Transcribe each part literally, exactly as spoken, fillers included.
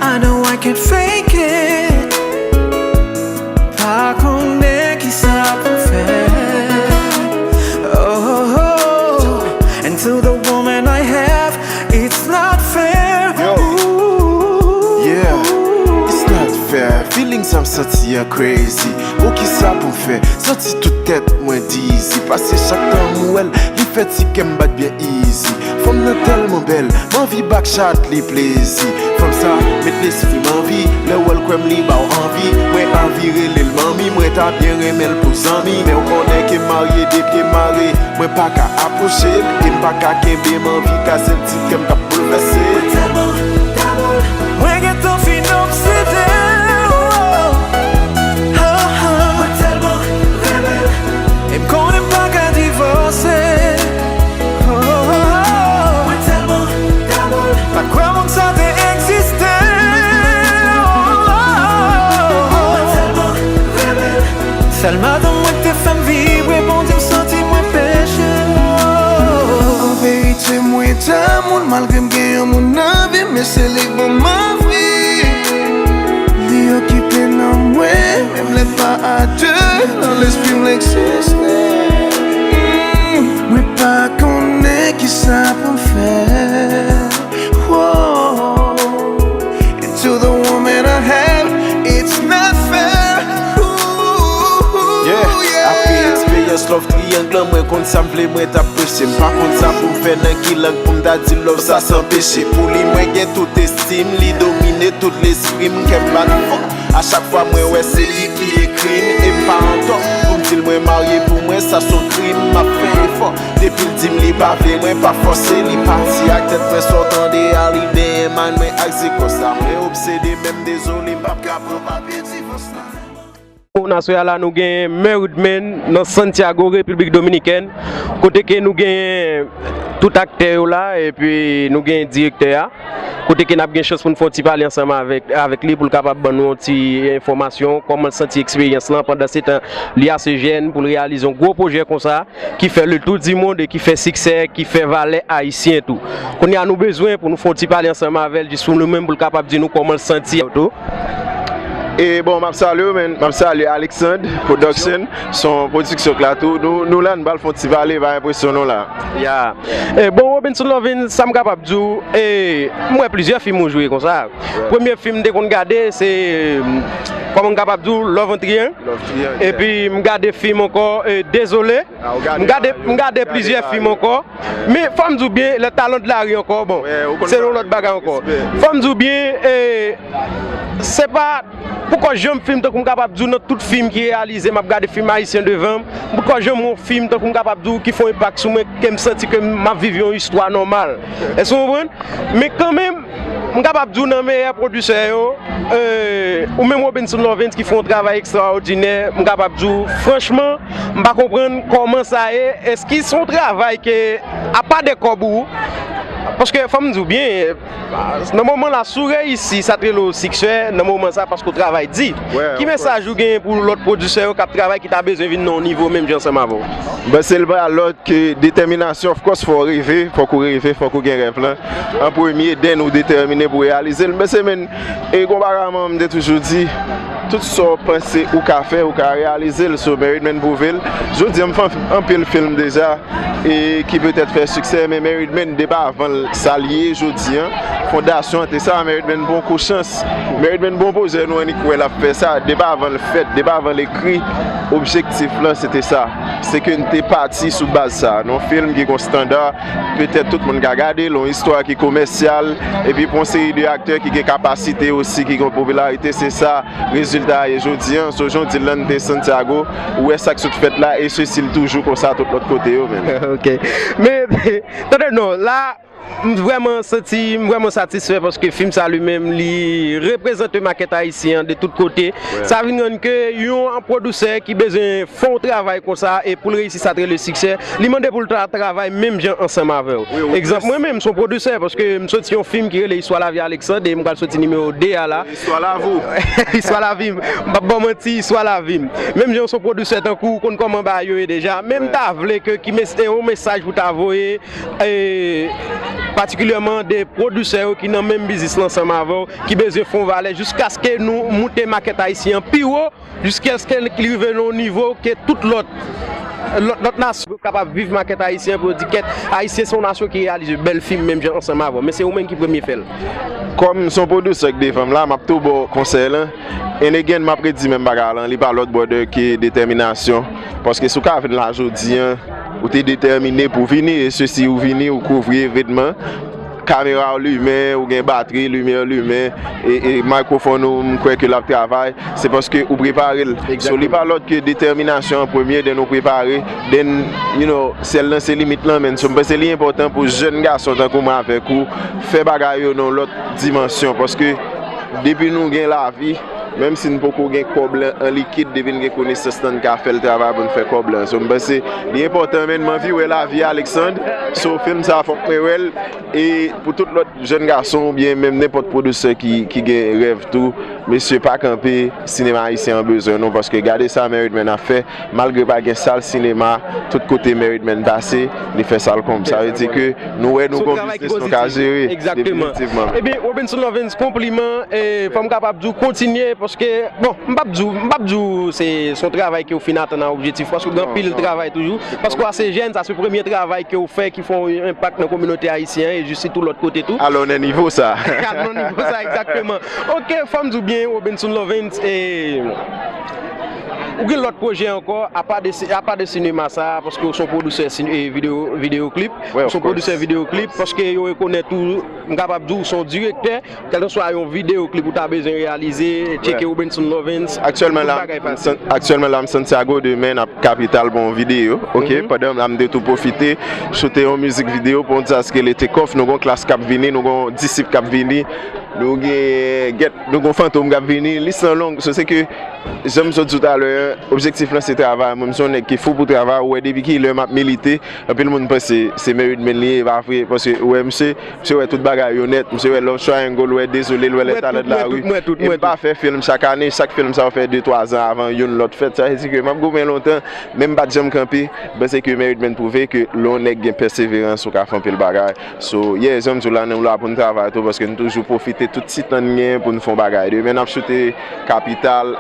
I know I can't fake it. Pa konnen kisa pou fè. Oh, oh, oh. And to the woman I have, it's not fair. Yo. Ooh. Yeah, it's not fair. Feelings I'm santi an crazy. Bon, kisa pou m fè? Santi tout tèt mwen dizzy. Paske chak tan m wè l, li fè ti kè m bat byen easy. Fanm nan tèlman bèl, m anvi back shot li plezi. Fanm sa met lespri m anvi, lè w wè l kwè m li ba w anvi. Mwen anvi rele l manmi, mwen ta byen renmen l pou zanmi. Men w konnen ke m marye, de pye mare, mwen pa ka apwoche l. E m pa ka kenbe, m anvi kase l, ti kè m k ap boulvèse. Mwen tèlman damou l, mwen gentan fin obsede. Oh, oh, oh. Mwen tèlman renmen l, e m konnen m pa ka divòse. Oh, oh, oh, oh. Mwen tèlman damou l, pa t kwè moun sa te egziste. Oh, oh, oh, oh. Mwen tèlman renmen l, sèl madanm mwen te fè m vibre, Bondye m santi mwen peche. Oh, oh, oh. Verite mwen damou l, malgre m gen yon moun nan vi m, men se li k ban m anvi. Li okipe nan mwen, menm lè n pa a de, nan lespri m l egziste. Mm, mwen pa konnen kisa pou m fè. Oh, and to the woman I have, it's not fair. Ooh, Yeah, apre eksperyans love triangle, mwen konn sa m vle, mwen t ap preche. M pa konn sa pou m fè, nan ki lang pou m ta di love sa san peche. Pou li, mwen gen tout estim, li domine tout lespri m, kè m bat fò. A chak fwa mwen wè se li ki ekri m, e m pa antò. Pou m di l mwen marye, pou mwen sa s on krim, m ap fè efò. Depi l di m li pa vle mwen, pa fòse, li pati ak tèt mwen. Sa w tande a, li benyen mind mwen ak se konsa. Mwen obsede, menm dezole, m p ap ka pran papye divòs la. Pou nasyon la, nou gen Mè Rudman nan Santiago, Repiblik Dominikèn, kote ke nou gen tout aktè yo la, epi nou gen direktè a, kote ke n ap gen chans pou n fè yon ti pale ansanm avèk, avèk li, pou l kapab ban nou yon ti enfòmasyon, kòman l santi eksperyans lan. Pandansetan, li ase jèn pou l reyalize yon gwo pwojè konsa, ki fè le tour du monde e ki fè siksè, ki fè valè ayisyen tou. Kounye a, nou bezwen pou nou fè yon ti pale ansanm avè l, jis pou nou menm, pou l kapab di nou kòman l santi tou. E bon, m ap salye w, men m ap salye Alexandre Production, s on pwodiksyon k la tou. Nou, nou la, n pral fè yon ti pale, pa enpresyon nou la. Ya. E, bon, Robinson Lovin, sa m kapab di w, e, m wè plizyè fim ou jwe konsa. Premye fim m te konn gade, se, kòman m kapab di w, Love on Triangle. Love Triangle, yeah. Epi m gade fim ankò, e, Désolé. Ah, ou gade M gade, Mario, m gade gade plizyè Mario. Fim ankò. Men fò m di w byen, lè Talent de la Rue ankò, bon, Ouais, ou konn se yon sa. Lòt bagay ankò. Respè. Fò m di w byen, e, se pa poukò janm fim, tankou m kapab di w, nan tout fim ki reyalize, m ap gade fim ayisyen devan m, poukò janm yon fim tankou m kapab di w ki fè yon enpak sou mwen, ke m santi ke m ap viv yon istwa nòmal. Èske w konprann? Men kanmenm, m kapab di w nan meyè pwodisè yo, e, ou menm Robinson Lovens ki fè yon travay ekstraòdinè, m kapab di w, franchman, m pa konprann kòman sa ye, èske se yon travay ke, apa de kòb ou, paske fò m di w byen, nan moman la, si w reyisi, sa t rele w siksè, nan moman sa, paske w travay di. Ouais, Ki of mesaj ou genyen pou lòt pwodisè yo k ap travay, ki ta bezwen vin nan yon nivo menm jan ansanm avè w? Ben, se l pa lòt ke detèminasyon, of course, fò w reve, fòk ou reve, fòk ou gen rèv lan. An premye, then ou detèmine pou reyalize l. Men se menm, e konpareman m te toujou di, tout sa w panse ou ka fè, ou ka reyalize l. So, Married Men pwouve l. Jodi a, m fè anpil fim deja, e ki petèt fè siksè, men Married Men, depi avan l, sa l ye jodi a. Fondasyon an te sa, Married Men, bon kou chans. Married Men, bon pwojè nou annik wè l ap fè sa. Depi avan l fèt, depi avan l ekri, objektif lan, se te sa. Se ke n te pati sou baz sa. Nan yon fim ki gen yon standa, petèt tout moun ka gade l, yon istwa ki komèsyal, epi pou yon seri de aktè ki gen kapasite osi, ki gen yon popilarite, se sa rezilta a ye jodi a. So, jan w di l lan, n te Santiago, ou wè sa k sot fèt la, e sesi l toujou konsa tout lòt kote yo menm. Ok. Men, tande non, la, m vrèman santi, m vrèman satisfè paske fim sa li menm, li reprezante makèt ayisyen an de tout kote. Sa vin rann ke yon pwodisè ki bezwen fè yon travay konsa e pou l reyisi sa t rele siksè, li mande pou l ta travay menm jan ansanm avè w. Egzanp, mwen menm, m se yon pwodisè paske m soti yon fim ki rele Istwa Lavi Alexandre e m pral soti nimewo de a la. Istwa lavi w. Istwa lavi m. M p ap ba w manti, istwa lavi m. Menm jan w se yon pwodisè tankou w, konn kòman bagay yo ye deja. Men m ta vle ke ki mes- e yon mesaj pou ta voye, e, patikilyèman de pwodisè yo ki nan menm biznis lan ansanm avè w, ki bezwen fè yon valè jiskaske nou moute makèt ayisyen an pi wo, jiskaske li rive nan yon nivo ke tout lòt, lòt, lòt nasyon kapab viv makèt ayisyen pou yo di kèt, ayisyen se yon nasyon ki reyalize bèl fim menm jan ansanm avè w, men se ou menm ki premye fè l. Kòm se yon pwodisè k devan m la, m ap tou ba w konsèy lan. And again, m ap redi menm bagay lan, li pa lòt bòdè ke detèminasyon. Paske si w ka vin la jodi an, ou te detèmine pou vini, e sesi ou vini, ou kouvri evènman, kamera w limen, ou gen batri, limyè limen, e, e mikrofòn ou, m kwè ke l ap travay, se paske ou prepare l. So, li pa lòt ke detèminasyon an premye, then ou prepare, then, you know, syèl lan se limit lan, men. So, m panse li enpòtan pou jèn gason tankou mwen avèk ou fè bagay yo nan yon lòt dimansyon, paske depi nou gen lavi, menm si n poko gen kòb lan an likid, depi n gen konesans lan, n ka fè l travay pou n fè kòb lan. So, m panse li enpòtan, men m anvi wè lavi Alexandre. So, fim sa fòk mwen wè l. E pou tout lòt jèn gason oubyen menm nenpòt pwodisè ki, ki gen rèv tou, mesye, pa kanpe, sinema ayisyen an bezwen nou, paske gade sa Mary Edmond ap fè, malgre pa gen sal sinema, tout kote Mary Edmond pase, li fè sa l konn. Sa vle di ke nou wè nou gon biznis nou ka jere. Egzakteman. Definitivman. Ebyen, Robenson Lovens, konpliman, e fò m kapab di w kontinye, paske, bon, m p ap di w, m p ap di w se, se yon travay ke w fin atann a objektif, paske w gen anpil travay toujou, paske w ase jèn, sa se premye travay ke w fè ki fè yon enpak nan kominote ayisyen an, e jis sitou lòt kote tou. Alò, nan nivo sa. Al nan nivo sa, egzakteman. Ok, fò m di w byen, Robenson Lovens, e, ou gen lòt pwojè ankò, apa de, si- apa de sinema sa, paske w se yon pwodisè sin- e, videyo, videyo klip, ou se yon pwodisè videyo klip, paske yo rekonèt ou, m kapab di w, w se yon direktè, kèlkanswa yon videyo klip ou ta bezwen reyalize, tcheke Robenson Lovens, tout bagay fasil. Aktyèlman la, m Santiago, demen n ap kapital pou yon videyo, ok? Pandan la, m te tou pwofite choute yon mizik videyo pou yon jazz ki rele Take Off, nou gon klas k ap vini, nou gon disip k ap vini, nou gen gèt, nou gon fantom k ap vini, lis lan long, so se ke, jan m sot di w talè an, objektif lan se travay, mwen m se yon nèg ki fou pou travay, ou wè depi kilè m ap milite, anpil moun panse se Mary Edmond li ye, e pa vre, paske ou wè misye, misye wè tout bagay yo nèt, misye wè Love Triangle, wè Dezole, l wè Les Talents de la Rue. E m pa fè fim chak ane, chak fim sa yo fè de twa zan avan youn lòt fèt, sa vle di ke m ap goumen lontan, men m pa t janm kanpe, m panse ke Mary Edmond pwouve ke lè yon nèg gen pèseverans, ou ka fè anpil bagay. So, yeah, jan m di w la, nou la pou n travay tou, paske n toujou pwofite tout ti tan n gen pou n fè yon bagay. Demen n ap choute kapital,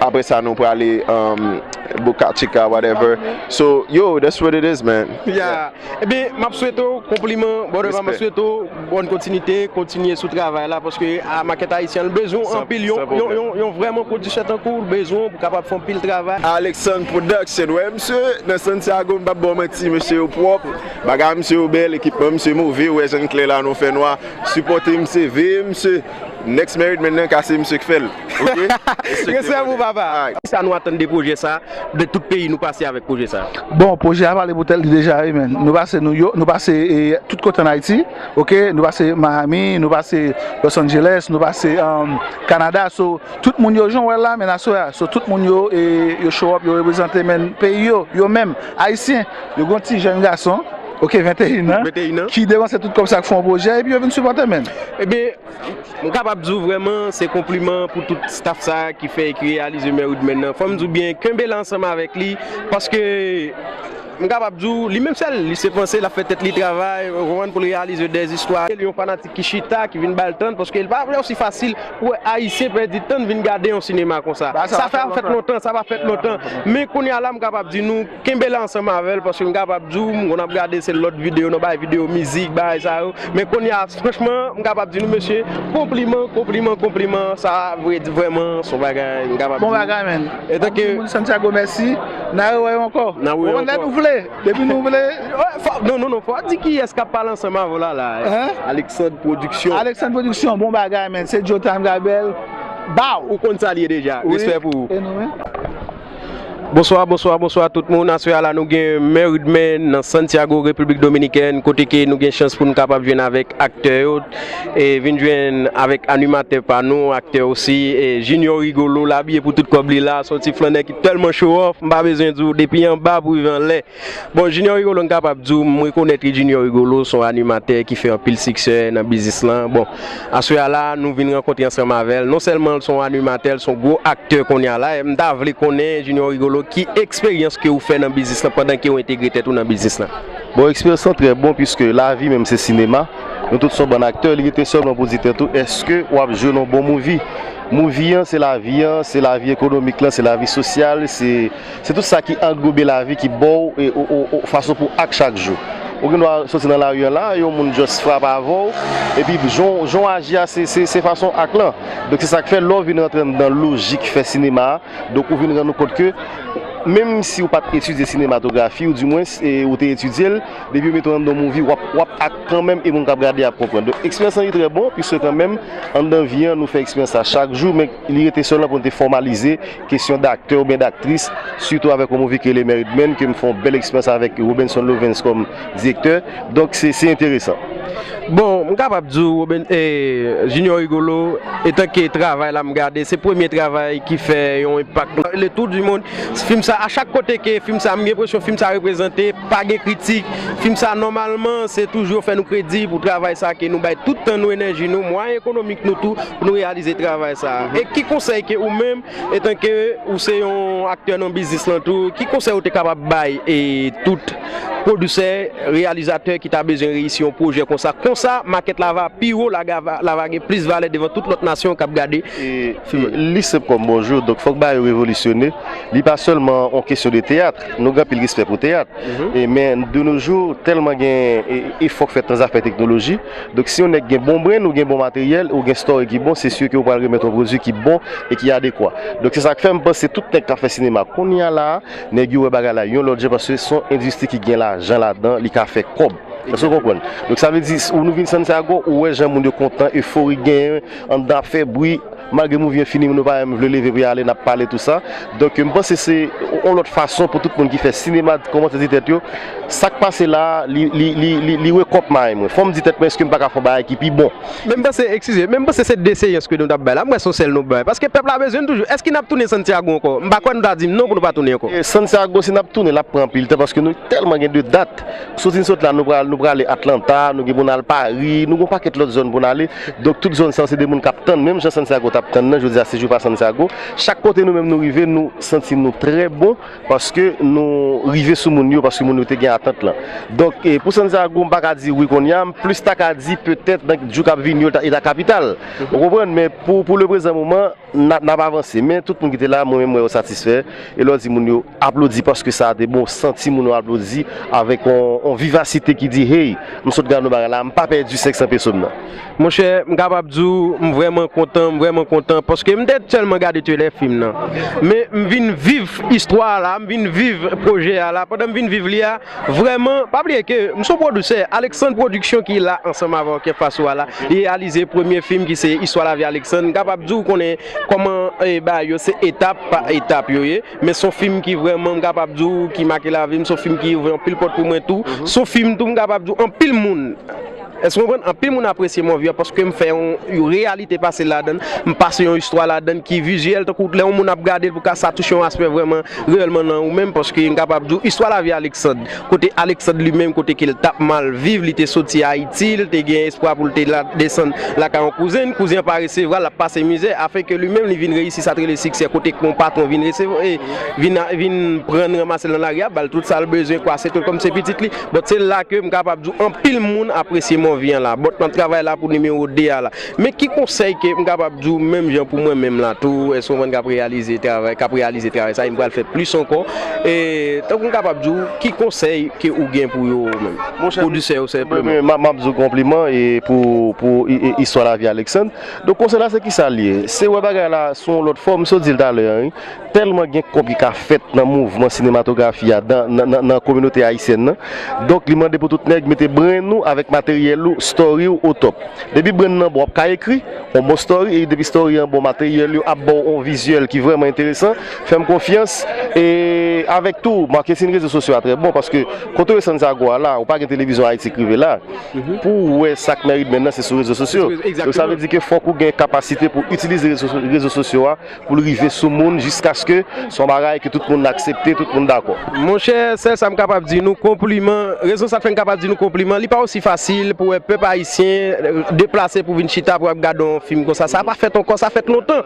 apre sa nou prale, um, Boca Chica, whatever. So, yo, that's what it is, man. Yeah. Ebyen, m ap swete w konpliman, brother, m ap swete w bòn kontinite, kontinye sou travay la, paske a makèt ayisyen an bezwen w anpil, yon, yon, yon, yon vrèman pwodiktè tankou w bezwen w pou kapab fè anpil travay. Alexandre Production, wè, misye, nan Santiago, m p ap ba w manti, mesye yo pwòp, bagay misye yo bèl, ekipman misye move, wè jan klè la, nou fè nwa, sipòte misye, veye misye. Next Mary Edmond nan ka se misye k fè l. Ok? Respè pou papa. Sa nou atann de pwojè sa, de tout peyi nou pase avèk pwojè sa? Bon, pwojè a pale pou tèt li deja, wi, men. Nou pase New York, nou pase, e, tout kote ann Ayiti, ok? Nou pase Miami, nou pase Los Angeles, nou pase, um, Canada. So, tout moun yo, jan w wè l la, men, aswè a. So, tout moun yo, e, yo show up, yo reprezante, men, peyi yo, yo menm, Ayisyen. Yo gon ti jèn gason, ok, venteyen an, ki depanse tout kòb sa k fè yon pwojè, epi yo vin sipòte, men. Ebyen, m kapab di w vrèman, se konpliman pou tout staff sa a ki fè, ki reyalize Mary Edmond nan. Fò m di w byen, kenbe la ansanm avèk li, paske m kapab di w, li menm sèl, li se panse, l ap fè tèt li travay, ou konprann, pou l reyalize dèzistwa. Li yon fanatik ki chita, ki vin ba l tan, paske l pa vle osi fasil pou wè Ayisyen pèdi tan vin gade yon sinema konsa. Sa pa fèt lontan, sa pa fèt lontan. Men kounye a la, m kapab di nou, kenbe la ansanm avè l, paske m kapab di w, m konn ap gade se lòt videyo, nan bay videyo mizik, bagay sa yo. Men kounye a, franchman, m kapab di nou, mesye, konpliman, konpliman, konpliman. Sa vre, vrèman, se yon bagay, m kapab di. Bon bagay, men. Etanke moun Santiago, mèsi. N a rewè yo ankò. N a rewè yo ankò. Ou konn lè nou vle. Depi nou vle. Non, non, non, fò di kiyès k ap pale ansanm avè w la, la. Hein? Alexandre Production. Alexandre Production, bon bagay, men. Se Joe Time Gabel. Bow! Ou konn sa l ye deja. Respè pou ou. E nou menm? Bonswa, bonswa, bonswa tout moun. Aswè a la nou gen Mary Edmond nan Santiago, Repiblik Dominikèn, kote ke nou gen chans pou nou kapab jwenn avèk aktè yo, e vin jwenn avèk animatè pa nou, aktè osi, e Junior Rigolo, l abiye pou tout kòb li la, se yon ti flannè ki tèlman show off, m pa bezwen di w, depi anba pou rive anlè. Bon, Junior Rigolo, m kapab di w, m rekonèt li, Junior Rigolo se yon animatè ki fè anpil siksè nan biznis lan. Bon, aswè a la, nou vin rankontre ansanm avè l. Non sèlman l se yon animatè, l se yon gwo aktè kounye a la. M ta vle konnen, Junior Rigolo, ki eksperyans ke w fè nan biznis lan pandan ke w entegre tèt ou nan biznis lan? Bon, eksperyans lan trè bon, piske lavi menm se sinema. Nou tout se yon bann aktè, li rete sèlman pou di tèt ou, èske w ap jwe nan yon bon movie? Movie an, se lavi an, se lavi ekonomik lan, se lavi sosyal, se, se tout sa ki anglobe lavi, ki ba w, e, o, o, o, fason pou w ak chak jou. Ou gen dwa soti nan lari an la, yon moun just frape avè w, epi jan w, jan w aji a, se, se, se fason w ak lan. Donk, se sa k fè, lè w vin rantre anndan lojik fè sinema a, donk, ou vin rann ou kont ke, menm si w pa t etidye sinematografi, ou dimwens, e, ou te etidye l, depi yo mete w anndan yon movie, w ap, w ap ak kanmenm, e moun k ap gade ap konprann. Donk, eksperyans lan li trè bon, piske kanmenm, anndan vi an, nou fè eksperyans sa chak jou, men li rete sèlman pou nou te fòmalize kesyon daktè oubyen daktris, sitou avèk yon movie ki rele Married Men, ke m fè yon bèl eksperyans avèk Robenson Lovens kòm direktè. Donk, se, se enteresan. Bon, m kapab di w, Roben, eh, Junior Rigolo, etanke travay la m gade, se premye travay ki fè yon enpak nan le tour du monde. Fim sa, a chak kote ke fim sa, m gen enpresyon fim sa reprezante, pa gen kritik. Fim sa, nòmalman, se toujou fè nou kredi pou travay sa ke nou bay tout tan nou, enèji nou, mwayen ekonomik nou tou, pou nou reyalize travay sa. E ki konsèy ke ou menm, etanke ou se yon aktè nan biznis lan tou, ki konsèy ou te kapab bay e tout pwodisè, reyalizatè ki ta bezwen reyisi yon pwojè konsa? Konsa, makèt la va pi wo, la ga va, la va gen plis valè devan tout lòt nasyon k ap gade fim lan. Li senp kòm bonjou, donk fòk bagay yo revolisyone. Li pa sèlman yon kesyon de teyat. Nou gen anpil respè pou teyat. E, men, de nos jours, tèlman gen e, efò k fèt nan zafè teknoloji. Donk, si yon nèg gen bon brenn, ou gen bon materyèl, ou gen story ki bon, se si ke ou pral remèt yon pwodui ki bon e ki adekwa. Donk, se sa k fè m panse tout nèg k ap fè sinema kounye a la a, nèg yo wè bagay la yon lòt jan, paske se yon endistri ki gen lajan ladan, li ka fè kòb. Èske w konprann? Donk, sa vle di, ou nou vin Santiago, ou wè jan moun yo kontan, efori genyen, anndan ap fè bri, malgre movie an fini, moun yo pa menm vle leve pou y ale, n ap pale tou sa. Donk, m panse se yon lòt fason pou tout moun ki fè sinema kòmanse di tèt yo, sa k pase la a, li, li, li, li, li wake up mind mwen. Fò m di tèt mwen, èske m pa ka fè yon bagay ki pi bon? Men m panse, eskize, men m panse se de seyans ke nou t ap bay la. M wè se yon sèl nou bay. Paske pèp la bezwen n toujou. Èske n ap tounen Santiago ankò? M pa kwè nou ta di m non pou nou pa tounen ankò. E Santiago, si n ap tounen, l ap pran anpil tan, paske nou tèlman gen de dat. Soti n sot la, nou pral, nou prale Atlanta, nou gen pou n al Paris, nou gen yon pakèt lòt zòn pou n ale. Donk, tout zòn sa yo, se de moun k ap tann, menm jan Santiago t ap tann nan, jodi a, se jou pa Santiago. Chak kote nou menm nou rive, nou santi nou trè bon, paske nou rive sou moun yo, paske moun yo te gen atant lan. Donk, e, pou Santiago, m pa ka di wi kounye a, m plis ta ka di petèt nan jou k ap vini yo, li ta, li ta kapital. Ou konprann? Men pou, pou leprezan moman, n ap, n ap avanse. Men tout moun ki te la, mwen menm, m wè yo satisfè. E lè w di moun yo aplodi paske sa a te bon, w santi moun yo aplodi avèk yon, yon vivasite ki di, hey, m sot gade yon bagay la, m pa pèdi senk san peso m nan. Monchè, m kapab di w, m vrèman kontan, m vrèman kontan, paske m te sèlman gade trailer fim nan. Men m vin viv istwa a la, m vin viv pwojè a la. Pandan m vin viv li a, vrèman, pa bliye ke m se yon pwodisè, Alexandre Production ki la ansanm avè w, ki anfas ou a la, li reyalize premye fim ki se Istwa Lavi Alexandre. M kapab di w konnen kòman, eh, bagay yo se etap pa etap yo ye. Men se yon fim ki vrèman, m kapab di w, ki make lavi m, se yon fim ki ouvri anpil pòt pou mwen tou. Se yon fim tou, m kapab di w, anpil moun, èske w konprann? Anpil moun apresye Mòvi a paske m fè yon, yon reyalite pase ladan l, m pase yon istwa ladan l ki vizyèl, tankou lè yon moun ap gade l pou ka sa touche yon aspè vrèman reyèlman nan ou menm, paske m kapab di w, Istwa Lavi Alexandre, kote Alexandre li menm, kote ke l t ap mal viv, li te soti Ayiti, l te gen espwa pou l te la, desann lakay yon kouzen, kouzen an pa resevwa l, l ap pase mizè, afenke li menm li vin reyisi sa t rele siksè, kote ke yon patwon vin resevwa, e, vin, vin pran l, ranmase l nan lari a, ba l tout sa l bezwen, kwase tout kòm se pitit li. Bon, se la ke m kapab di w, anpil moun apresye Mòvi an la. Bon, n ap travay la pou nimewo de a la. Men ki konsèy ke m kapab di w menm jan pou mwen menm la tou, èske w konprann, k ap reyalize travay, k ap reyalize travay sa, e m pral fè plis ankò. E, tankou m kapab di w, ki konsèy ke ou gen pou yo menm? Pwodisè yo senpleman. M ap, m ap di w konpliman e pou, pou i- i- Istwa Lavi Alexandre. Donk konsèy la se kisa l ye? Se wè bagay la sou yon lòt fòm, m sot di l talè a, wi. Tèlman gen kòb ki ka fèt nan mouvman sinematografi a nan, nan, nan, nan kominote ayisyèn nan. Donk, li mande pou tout nèg mete brenn ou avèk materyèl ou, story ou o top. Depi brenn nan bon, w ap ka ekri yon bon story, e depi story an bon, materyèl yo ap ba w yon vizyèl ki vrèman enteresan. Fè m konfyans. E avèk tou, maketin rezo sosyo a trè bon, paske kote w ye Santiago a la, ou pa gen televizyon Ayiti k rive la. Pou w wè sa k Married Men nan, se sou rezo sosyo. Donk, sa vle di ke fòk ou gen kapasite pou itilize rezo, rezo sosyo a pou l rive sou moun jiskaske se yon bagay ke tout moun aksepte, tout moun dakò. Monchè, sèl sa m kapab di nou, konpliman. Rezon sa k fè m kapab di nou konpliman, li pa osi fasil pou Pèp ayisyen deplase pou vin chita pou ap gade yon fim konsa. Sa pa fèt ankò, sa fèt lontan.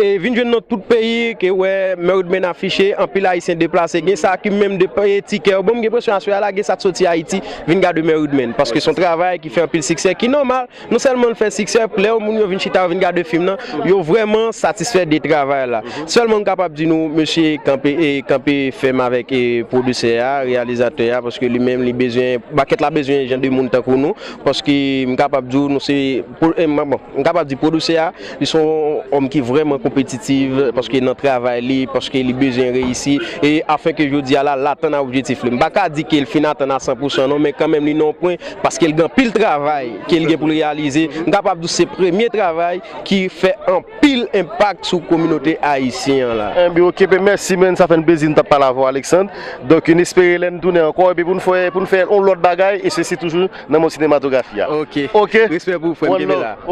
E vin jwenn nan tout peyi ke wè Mè Woodman afiche, anpil ayisyen deplase. Gen sa ki menm de tikè yo. Bon, m gen presyon aswè a la, gen sa k soti Ayiti vin gade Mè Woodman. Paske se yon travay ki fè anpil siksè, ki nòmal. Non sèlman l fè siksè, lè yo moun yo vin chita, yo vin gade fim nan, yo vrèman satisfè de travay la. Sèlman m kapab di nou, mesye kanpe, e, kanpe fèm avèk, e, pwodisè a, reyalizatè a, paske li menm, li bezwen, makèt la bezwen jan de moun tankou nou, paske m kapab di w, nou se, pwo- e, m- bon, m kapab di pwodisè a, li se yon òm ki vrèman konpetitif, paske nan travay li, paske li bezwen reyisi, e afenke jodi a la, l atann a objektif li. M pa ka di ke l fin atann a san pou san non, men kanmenm li nan yon pwen, paske l gen anpil travay ke l gen pou l reyalize. M kapab di w se premye travay ki fè anpil enpak sou kominote ayisyen an la. Enben, ok, ben mèsi, men sa fè n plezi n t ap pale avè w, Alexandre. Donk, n espere lè n tounen ankò, epi pou n fè, pou n fè yon lòt bagay, e sesi toujou nan mond sinematografi a. Ok. Ok? Respè pou ou, frè m, kenbe la. Ok.